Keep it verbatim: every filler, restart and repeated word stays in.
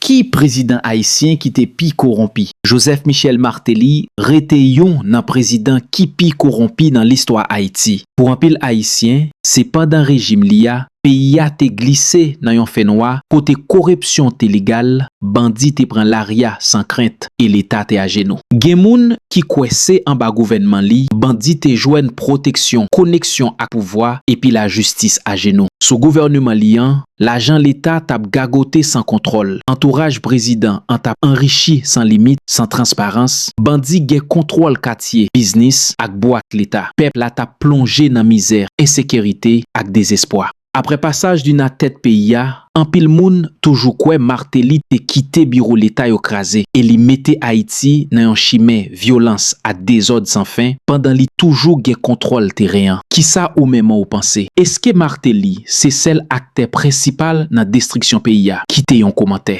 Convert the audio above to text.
Ki prezidan ayisyen ki te pi kowonpi? Joseph Michel Martelly rete youn nan prezidan ki pi kowonpi nan listwa Ayiti. Pou anpil Ayisyen, se pandan rejim li a, peyi a te glise nan yon fènwa kote koripsyon te legal, bandi te pran lari a san krent, e Leta te ajenou. Gen moun ki kwè se anba gouvènman li, bandi te jwenn pwoteksyon, koneksyon ak pouvwa, epi lajistis ajenou. Sou gouvèneman li an, lajan Leta t ap gagote san kontwòl. Antouraj prezidan an t ap anrichi san limit, san transparans. Bandi gen kontwòl katye, biznis ak bwat Leta. Pèp la t ap plonje nan mizè, ensekirite ak dezespwa. Apre pasaj li nan tèt peyi a, anpil moun toujou kwè Martelly te kite biwo Leta yo kraze e li mete Ayiti nan yon chimen vyolans ak dezòd san fen pandan li toujou gen kontwòl teren an. Kisa ou menm ou panse? Èske Martelly se sèl aktè prensipal nan destriksyon peyi a? Kite yon kòmantè.